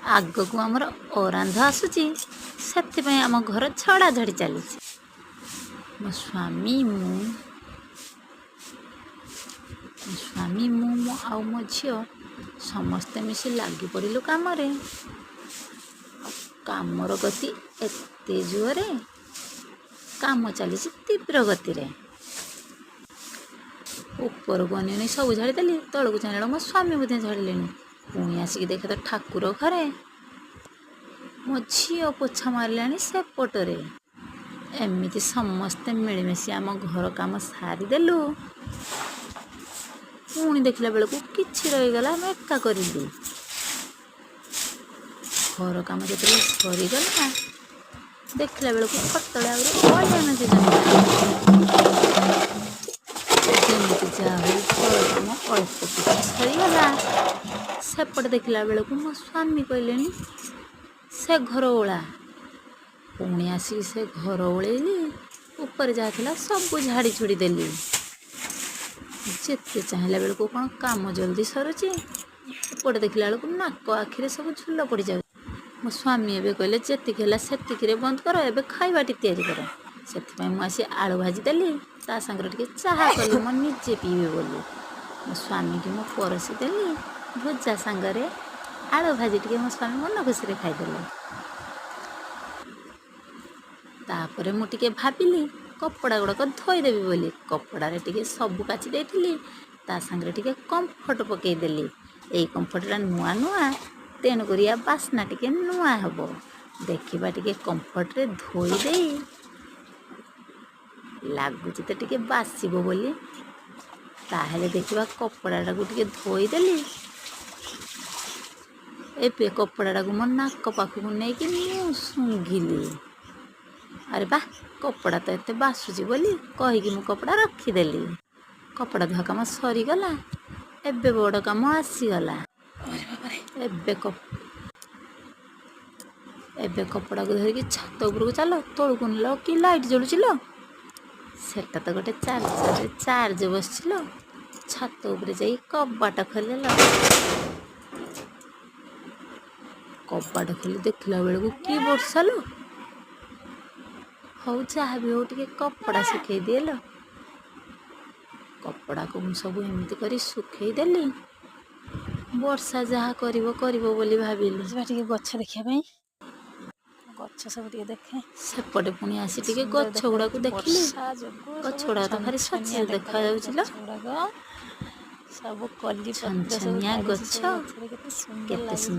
ଆଗକୁ ଆମର ଅରାନ୍ଧ ଆସୁଛି, ସେଥିପାଇଁ ଆମ ଘର ଝଡ଼ାଝଡ଼ି ଚାଲିଛି। ମୋ ସ୍ୱାମୀ, ମୁଁ, ମୋ ସ୍ୱାମୀ, ମୁଁ ମୋ ଆଉ ମୋ ଝିଅ ସମସ୍ତେ ମିଶି ଲାଗି ପଡ଼ିଲୁ କାମରେ। ଆଉ କାମର ଗତି ଏତେ ଜୋରରେ, କାମ ଚାଲିଛି ତୀବ୍ର ଗତିରେ। ଉପରକୁ ଅନେଇ ଅନେଇ ସବୁ ଝାଡ଼ିଦେଲି। ତଳକୁ ଚାହିଁଲା ବେଳକୁ ମୋ ସ୍ୱାମୀ ମଧ୍ୟ ଝାଡ଼ିଲେଣି। ପୁଣି ଆସିକି ଦେଖେ ତ ଠାକୁର ଘରେ ମୋ ଝିଅ ପୋଛା ମାରିଲାଣି ସେପଟରେ। ଏମିତି ସମସ୍ତେ ମିଳିମିଶି ଆମ ଘର କାମ ସାରିଦେଲୁ। ପୁଣି ଦେଖିଲା ବେଳକୁ କିଛି ରହିଗଲା, ଆମେ ଏକା କରିଲି। ଘର କାମ ଯେତେବେଳେ ସରିଗଲା, ଦେଖିଲା ବେଳକୁ ଖଟତଳେ ଆହୁରି ଅଳିଆ ମେଞ୍ଚେ ଜମିଲା। ଯେମିତି ଯାହା ହଉ, ଘର କାମ ଅଳ୍ପ କିଛି ସରିଗଲା। ସେପଟେ ଦେଖିଲା ବେଳକୁ ମୋ ସ୍ୱାମୀ କହିଲେଣି, ସେ ଘର ଓଳା। ପୁଣି ଆସିକି ସେ ଘର ଓଳେଇଲି। ଉପରେ ଯାହା ଥିଲା ସବୁ ଝାଡ଼ି ଝୁଡ଼ି ଦେଲି। ଯେତେ ଚାହିଁଲା ବେଳକୁ କ'ଣ କାମ ଜଲ୍ଦି ସରୁଛି? ଏପଟେ ଦେଖିଲା ବେଳକୁ ନାକ ଆଖିରେ ସବୁ ଝୁଲ ପଡ଼ିଯାଉଛି। ମୋ ସ୍ୱାମୀ ଏବେ କହିଲେ, ଯେତିକି ହେଲା ସେତିକିରେ ବନ୍ଦ କର, ଏବେ ଖାଇବାଟି ତିଆରି କର। ସେଥିପାଇଁ ମୁଁ ଆସି ଆଳୁ ଭାଜି ଦେଲି, ତା ସାଙ୍ଗରେ ଟିକେ ଚାହା କଲି ମୁଁ ନିଜେ ପିଇବି ବୋଲି। ମୋ ସ୍ୱାମୀକି ମୁଁ ପରସି ଦେଲି। ଭଜା ସାଙ୍ଗରେ ଆଳୁ ଭାଜି ଟିକେ ମୋ ସ୍ୱାମୀ ମନ ଖୁସିରେ ଖାଇଦେଲେ। ତାପରେ ମୁଁ ଟିକେ ଭାବିଲି କପଡ଼ା ଗୁଡ଼ାକ ଧୋଇଦେବି ବୋଲି। କପଡ଼ାରେ ଟିକେ ସବୁ କାଚି ଦେଇଥିଲି, ତା ସାଙ୍ଗରେ ଟିକେ କମ୍ଫର୍ଟ ପକାଇଦେଲି। ଏଇ କମ୍ଫର୍ଟଟା ନୂଆ ନୂଆ, ତେଣୁକରି ୟା ବାସ୍ନା ଟିକେ ନୂଆ ହେବ। ଦେଖିବା, ଟିକେ କମ୍ଫର୍ଟରେ ଧୋଇ ଦେଇ ଲାଗୁଛି ତ ଟିକେ ବାସିବ ବୋଲି। ତାହେଲେ ଦେଖିବା, କପଡ଼ାଟାକୁ ଟିକେ ଧୋଇଦେଲି। ଏବେ କପଡ଼ାଟାକୁ ମୋ ନାକ ପାଖକୁ ନେଇକି ମୁଁ ଶୁଙ୍ଘିଲି। ଆରେ ବା, କପଡ଼ା ତ ଏତେ ବାସୁଛି ବୋଲି କହିକି ମୁଁ କପଡ଼ା ରଖିଦେଲି। କପଡ଼ା ଧୁଆ କାମ ସରିଗଲା। ଏବେ ବଡ଼ କାମ ଆସିଗଲା। ଏବେ କପଡ଼ାକୁ ଧରିକି ଛାତ ଉପରକୁ ଚାଲ। ତଳକୁ ନେଲ କି ଲାଇଟ୍ ଜଳୁଛି ଲୋ! ସେଟା ତ ଗୋଟେ ଚାର୍ଜରରେ ଚାର୍ଜ ବସିଛି ଲୋ। ଛାତ ଉପରେ ଯାଇ କବାଟ ଖୋଲିଲ। କବାଟ ଖୋଲି ଦେଖିଲା ବେଳକୁ କି ବର୍ଷା ଲୋ! ହଉ, ଯାହା ବି ହଉ, ଟିକେ କପଡ଼ା ଶୁଖେଇ ଦିଏ ଲୋ। କପଡ଼ାକୁ ମୁଁ ସବୁ ଏମିତି କରି ଶୁଖେଇ ଦେଲି। ବର୍ଷା ଯାହା କରିବ କରିବ ବୋଲି ଭାବିଲି। ଯିବା ଟିକେ ଗଛ ଦେଖିବା ପାଇଁ। ଗଛ ସବୁ ଟିକେ ଦେଖେ। ସେପଟେ ପୁଣି ଆସି ଟିକେ ସୁନ୍ଦର ଗଛ ଗୁଡ଼ାକୁ ଦେଖାଯାଉଛି। ଦେଖିଲି। ବର୍ଷା ଯୋଗୁଁ ଗଛ ସବୁ ଗୁଡ଼ାକ ତ ଭାରି ଛନଛନିଆ ସତେଜ ଦେଖାଯାଉଛି ଦେଖାଯାଉଛି ଲୋ। ଗଛ ଗୁଡ଼ାକ। ସବୁ କଲି ପତ୍ର ସବୁ ଛନଛନିଆ ଝଡ଼ିଛି ଗଛ ସବୁ ଗଛରେ, କେତେ ସୁନ୍ଦର କେତେ ଲାଗୁଛି। ସୁନ୍ଦର।